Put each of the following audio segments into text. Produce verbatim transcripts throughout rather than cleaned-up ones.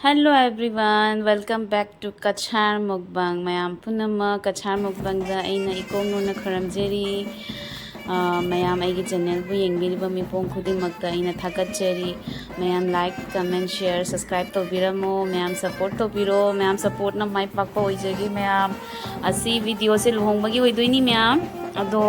Hello everyone, welcome back to Kachar Mukbang. ꯃꯌꯥꯝ ꯄꯨꯝꯅꯃꯛ Kachar Mukbangꯗ ꯑꯩꯅ ꯏꯀꯣꯛ ꯅꯣꯟꯅ ꯈꯨꯔꯨꯝꯖꯔꯤ꯫ ꯑꯥ, ꯃꯌꯥꯝ ꯑꯩꯒꯤ channelꯕꯨ ꯌꯦꯡꯕꯤꯔꯤꯕ ꯃꯤꯄꯨꯝ ꯈꯨꯗꯤꯡꯃꯛꯇ ꯑꯩꯅ ꯊꯥꯒꯠꯆꯔꯤ꯫ ꯃꯌꯥꯝ like, comment, share, subscribe ꯇꯧꯕꯤꯔꯝꯃꯣ꯫ ꯃꯌꯥꯝ support ꯇꯧꯕꯤꯔꯣ꯫ ꯃꯌꯥꯝ supportꯅ ꯃꯥꯏ ꯄꯥꯛꯄ ꯑꯣꯏꯖꯒꯦ ꯃꯌꯥꯝ꯫ ꯑꯁꯤ videoꯁꯦ ꯂꯨꯍꯣꯡꯕꯒꯤ ꯑꯣꯏꯗꯣꯏꯅꯤ ꯃꯌꯥꯝ꯫ ꯑꯗꯣ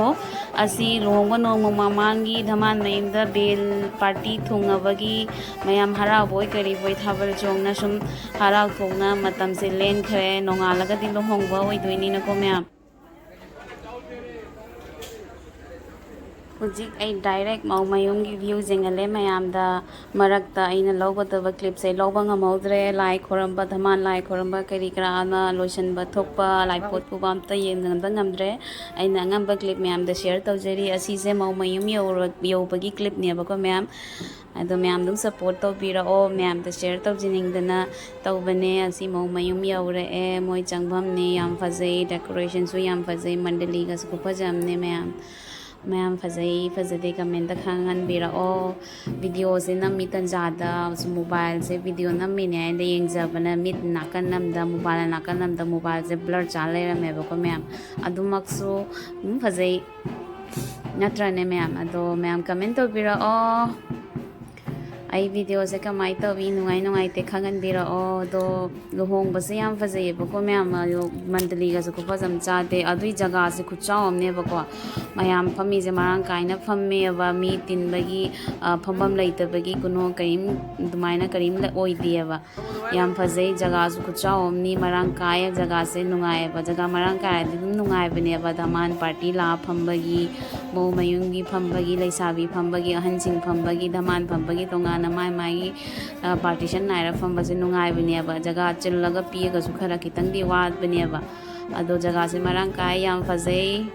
ꯑꯁꯤ ꯂꯨꯍꯣꯡꯕ ꯅꯣꯡꯃ ꯃꯃꯥꯡꯒꯤ ꯙꯃꯥꯟ ꯃꯌꯨꯝꯗ ꯕꯦꯜ party ꯊꯨꯡꯉꯕꯒꯤ ꯃꯌꯥꯝ ꯍꯔꯥꯎꯕꯣꯏ ꯀꯔꯤꯕꯣꯏ ꯊꯥꯕꯜ ꯆꯣꯡꯅ ꯁꯨꯝ ꯍꯔꯥꯎ ꯊꯣꯛꯅ ꯃꯇꯝꯁꯦ ꯂꯦꯟꯈ꯭ꯔꯦ꯫ ꯅꯣꯡꯉꯥꯜꯂꯒꯗꯤ ꯂꯨꯍꯣꯡꯕ ꯑꯣꯏꯗꯣꯏꯅꯤꯅꯀꯣ ꯃꯌꯥꯝ꯫ ꯍꯧꯖꯤꯛ ꯑꯩ direct ꯃꯧ ꯃꯌꯨꯝꯒꯤ view ꯌꯦꯡꯍꯜꯂꯦ ꯃꯌꯥꯝꯗ꯫ ꯃꯔꯛꯇ ꯑꯩꯅ ꯂꯧꯒꯗꯕ clipꯁꯦ ꯂꯧꯕ ꯉꯝꯍꯧꯗ꯭ꯔꯦ꯫ ꯂꯥꯏ ꯈꯣꯏꯔꯝꯕ, ꯙꯃꯥꯟ ꯂꯥꯏ ꯈꯣꯏꯔꯝꯕ ꯀꯔꯤ ꯀꯔꯥꯅ ꯂꯣꯏꯁꯤꯟꯕ ꯊꯣꯛꯄ, ꯂꯥꯏ ꯄꯣꯠ ꯄꯨꯕ ꯑꯝꯇ ꯌꯦꯡꯍꯟꯕ ꯉꯝꯗ꯭ꯔꯦ꯫ ꯑꯩꯅ ꯑꯉꯝꯕ clip ꯃꯌꯥꯝꯗ share ꯇꯧꯖꯔꯤ꯫ ꯑꯁꯤꯁꯦ ꯃꯧ ꯃꯌꯨꯝ ꯌꯧꯔ-, ꯌꯧꯕꯒꯤ clipꯅꯦꯕꯀꯣ ꯃꯌꯥꯝ꯫ ꯑꯗꯣ ꯃꯌꯥꯝ ꯑꯗꯨꯝ support ꯇꯧꯕꯤꯔꯛꯑꯣ꯫ ꯃꯌꯥꯝꯗ share ꯇꯧꯖꯅꯤꯡꯗꯅ ꯇꯧꯕꯅꯦ꯫ ꯑꯁꯤ ꯃꯧ ꯃꯌꯨꯝ ꯌꯧꯔꯛꯑꯦ꯫ ꯃꯣꯏ ꯆꯪꯐꯝꯅꯦ꯫ ꯌꯥꯝ ꯐꯖꯩ꯫ Decorationꯁꯨ ꯌꯥꯝ ꯐꯖꯩ꯫ ꯃꯟꯗꯂꯤꯒꯁꯨ ꯈꯨꯐꯖ ꯑꯃꯅꯦ ꯃꯌꯥꯝ꯫ ꯃꯌꯥꯝ ꯐꯖꯩ ꯐꯖꯗꯦ commentꯇ ꯈꯪꯍꯟꯕꯤꯔꯛꯑꯣ꯫ Videoꯁꯦ ꯅꯝꯃꯤ ꯇꯟꯖꯥꯗ mobileꯁꯦ video ꯅꯝꯃꯤꯅꯦ ꯍꯥꯏꯅ ꯌꯦꯡꯖꯕꯅ ꯃꯤꯠ ꯅꯥꯀꯟ ꯑꯃꯗ, mobile ꯅꯥꯀꯟ ꯑꯃꯗ mobileꯁꯦ blur ꯆꯥ ꯂꯩꯔꯝꯃꯦꯕꯀꯣ ꯃꯌꯥꯝ꯫ ꯑꯗꯨꯃꯛꯁꯨ ꯑꯗꯨꯝ ꯐꯖꯩ꯫ ꯅꯠꯇ꯭ꯔꯅꯦ ꯃꯌꯥꯝ? ꯑꯗꯣ ꯃꯌꯥꯝ comment ꯇꯧꯕꯤꯔꯛꯑꯣ꯫ ꯑꯩ videoꯁꯦ ꯀꯃꯥꯏꯅ ꯇꯧꯏ, ꯅꯨꯡꯉꯥꯏ ꯅꯨꯡꯉꯥꯏꯇꯦ ꯈꯪꯍꯟꯕꯤꯔꯛꯑꯣ꯫ ꯑꯗꯣ ꯂꯨꯍꯣꯡꯕꯁꯦ ꯌꯥꯝ ꯐꯖꯩꯌꯦꯕꯀꯣ ꯃꯌꯥꯝ, ꯑꯗꯣ ꯃꯟꯗꯂꯤꯒꯁꯨ ꯈꯨꯐꯖ ꯑꯃ ꯆꯥꯗꯦ꯫ ꯑꯗꯨꯏ ꯖꯒꯥꯁꯦ ꯈꯨꯆꯥꯎ ꯑꯃꯅꯦꯕꯀꯣ꯫ ꯃꯌꯥꯝ ꯐꯝꯃꯤꯁꯦ ꯃꯔꯥꯡ ꯀꯥꯏꯅ ꯐꯝꯃꯦꯕ꯫ ꯃꯤ ꯇꯤꯟꯕꯒꯤ, ꯑ, ꯐꯝꯐꯝ ꯂꯩꯇꯕꯒꯤ ꯀꯨꯅꯣ ꯀꯔꯤꯝ, ꯑꯗꯨꯃꯥꯏꯅ ꯀꯔꯤꯝ ꯂ-, ꯑꯣꯏꯗꯦꯕ꯫ ꯌꯥꯝ ꯐꯖꯩ, ꯖꯒꯥꯁꯨ ꯈꯨꯆꯥꯎ ꯑꯃꯅꯤ, ꯃꯔꯥꯡ ꯀꯥꯏ꯫ ꯖꯒꯥꯁꯦ ꯅꯨꯡꯉꯥꯏꯌꯦꯕ꯫ ꯖꯒꯥ ꯃꯔꯥꯡ ꯀꯥꯏꯔꯗꯤ ꯑꯗꯨꯝ ꯅꯨꯡꯉꯥꯏꯕꯅꯦꯕ꯫ ꯙꯃꯥꯟ party ꯂꯥꯛꯑ ꯐꯝꯕꯒꯤ, ꯃꯧ ꯃꯌꯨꯝꯒꯤ ꯐꯝꯕꯒꯤ, ꯂꯩꯁꯥꯕꯤ ꯐꯝꯕꯒꯤ, ꯑꯍꯟꯁꯤꯡ ꯐꯝꯕꯒꯤ, ꯙꯃꯥꯟ ꯐꯝꯕꯒꯤ ꯇꯣꯉꯥꯟꯅ ꯃꯥꯏ ꯃꯥꯒꯤ, ꯑ, partition ꯅꯥꯏꯔ ꯐꯝꯕꯁꯦ ꯅꯨꯡꯉꯥꯏꯕꯅꯦꯕ꯫ ꯖꯒꯥ ꯆꯤꯜꯂꯒ ꯄꯤꯛꯑꯒꯁꯨ ꯈꯔ ꯈꯤꯇꯪꯗꯤ ꯋꯥꯠꯄꯅꯦꯕ꯫ ꯑꯗꯣ ꯖꯒꯥꯁꯦ ꯃꯔꯥꯡ ꯀꯥꯏ, ꯌꯥꯝ ꯐꯖꯩ꯫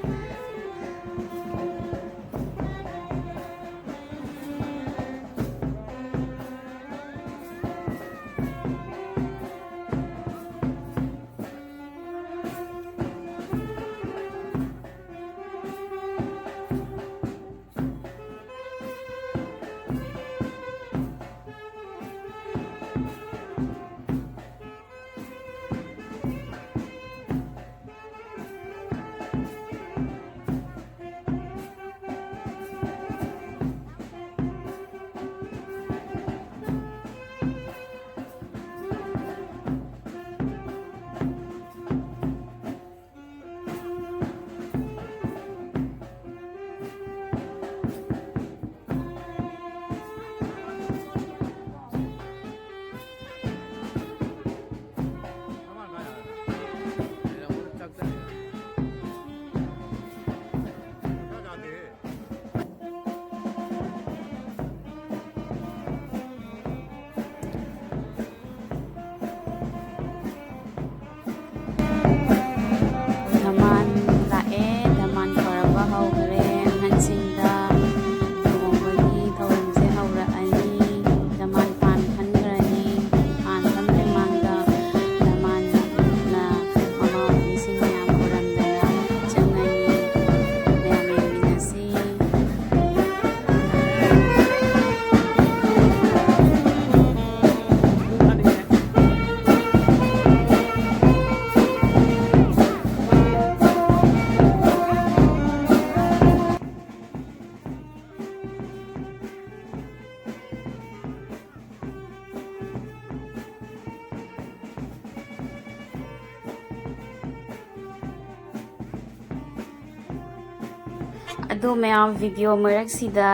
ꯑꯗꯣ ꯃꯌꯥꯝ, ꯚꯤꯗꯤꯑꯣ ꯃꯔꯛꯁꯤꯗ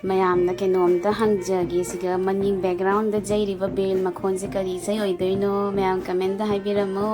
ꯃꯌꯥꯝꯅ ꯀꯩꯅꯣꯝꯇ ꯍꯪꯖꯒꯦ, ꯁꯤꯒ ꯃꯅꯤꯡ ꯕꯦꯛꯒ꯭ꯔꯥꯎꯟꯗ ꯌꯩꯔꯤꯕ ꯕꯦꯜ ꯃꯈꯣꯟꯁꯦ ꯀꯔꯤ ꯏꯁꯩ ꯑꯣꯏꯗꯣꯏꯅꯣ? ꯃꯌꯥꯝ ꯀꯃꯦꯟꯗ ꯍꯥꯏꯕꯤꯔꯝꯃꯣ꯫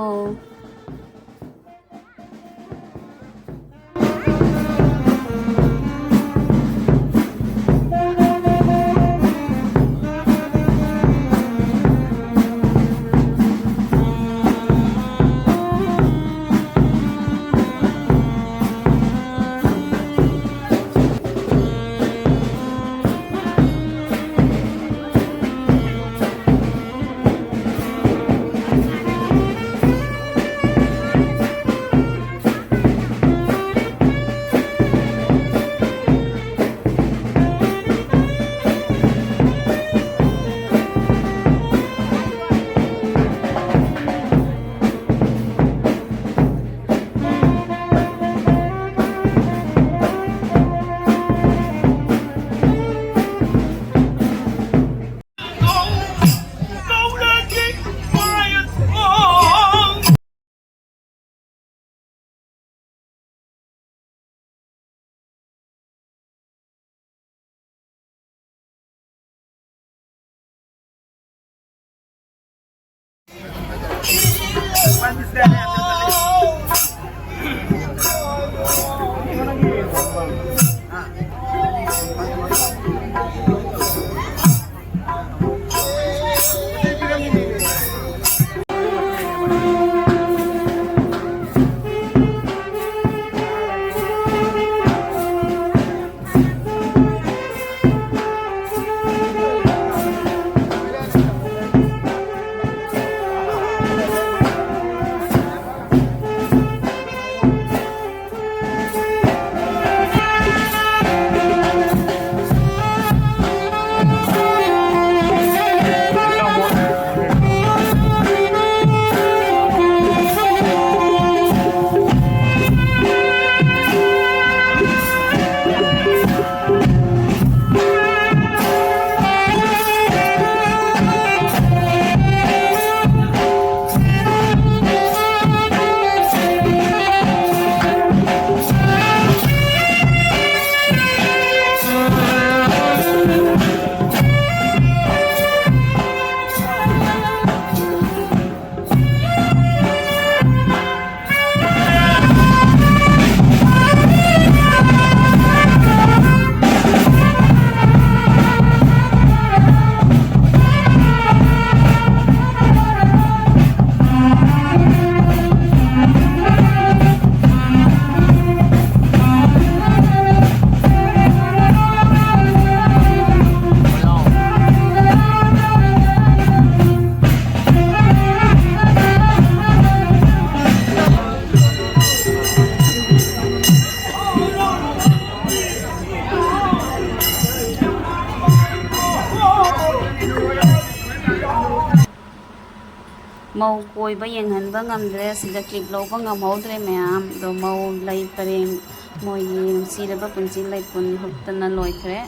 ꯃꯧ ꯀꯣꯏꯕ ꯌꯦꯡꯍꯟꯕ ꯉꯝꯗ꯭ꯔꯦ, ꯁꯤꯗ clip ꯂꯧꯕ ꯉꯝꯍꯧꯗ꯭ꯔꯦ ꯃꯌꯥꯝ꯫ ꯑꯗꯣ ꯃꯧ ꯂꯩ ꯄꯔꯦꯡ, ꯃꯣꯏꯒꯤ ꯅꯨꯡꯁꯤꯔꯕ ꯄꯨꯟꯁꯤ ꯂꯩꯄꯨꯟ ꯍꯨꯛꯇꯅ ꯂꯣꯏꯈ꯭ꯔꯦ꯫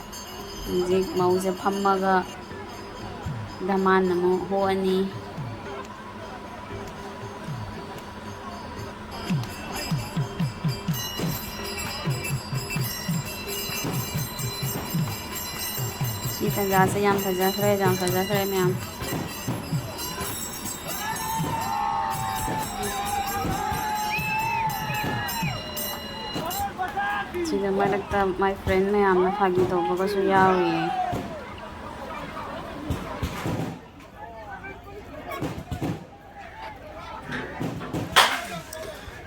ꯍꯧꯖꯤꯛ ꯃꯧꯁꯦ ꯐꯝꯃꯒ ꯙꯃꯥꯟ ꯑꯃꯨꯛ ꯍꯣꯛꯑꯅꯤ꯫ ꯁꯤ ꯇꯥꯟꯖꯥꯁꯦ ꯌꯥꯝ ꯐꯖꯈ꯭ꯔꯦ, ꯌꯥꯝ ꯐꯖꯈ꯭ꯔꯦ ꯃꯌꯥꯝ꯫ ꯁꯤꯗ ꯃꯔꯛꯇ my friend ꯃꯌꯥꯝꯅ ꯐꯥꯒꯤ ꯇꯧꯕꯒꯁꯨ ꯌꯥꯎꯔꯤꯌꯦ꯫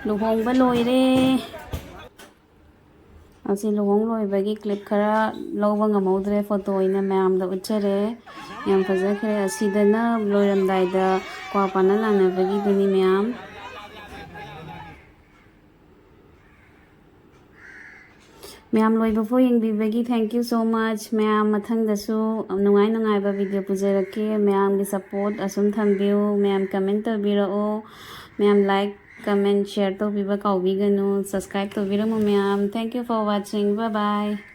ꯂꯨꯍꯣꯡꯕ ꯂꯣꯏꯔꯦ꯫ ꯑꯁꯤ ꯂꯨꯍꯣꯡ ꯂꯣꯏꯕꯒꯤ clip ꯈꯔ ꯂꯧꯕ ꯉꯝꯍꯧꯗ꯭ꯔꯦ, photo ꯑꯣꯏꯅ ꯃꯌꯥꯝꯗ ꯎꯠꯆꯔꯦ꯫ ꯌꯥꯝ ꯐꯖꯈ꯭ꯔꯦ꯫ ꯑꯁꯤꯗꯅ ꯂꯣꯏꯔꯝꯗꯥꯏꯗ ꯀ꯭ꯋꯥ ꯄꯥꯅ ꯂꯥꯟꯅꯕꯒꯤꯗꯨꯅꯤ ꯃꯌꯥꯝ꯫ ꯃꯌꯥꯝ ꯂꯣꯏꯕꯐꯥꯎ ꯌꯦꯡꯕꯤꯕꯒꯤ thank you so much꯫ ꯃꯌꯥꯝ ꯃꯊꯪꯗꯁꯨ ꯅꯨꯡꯉꯥꯏ ꯅꯨꯡꯉꯥꯏꯕ video ꯄꯨꯖꯔꯛꯀꯦ꯫ ꯃꯌꯥꯝꯒꯤ support ꯑꯁꯨꯝ ꯊꯝꯕꯤꯌꯨ꯫ ꯃꯌꯥꯝ comment ꯇꯧꯕꯤꯔꯛꯑꯣ꯫ ꯃꯌꯥꯝ like, comment, share ꯇꯧꯕꯤꯕ ꯀꯥꯎꯕꯤꯒꯅꯨ꯫ Subscribe ꯇꯧꯕꯤꯔꯝꯃꯨ ꯃꯌꯥꯝ꯫ Thank you for watching. Bye bye꯫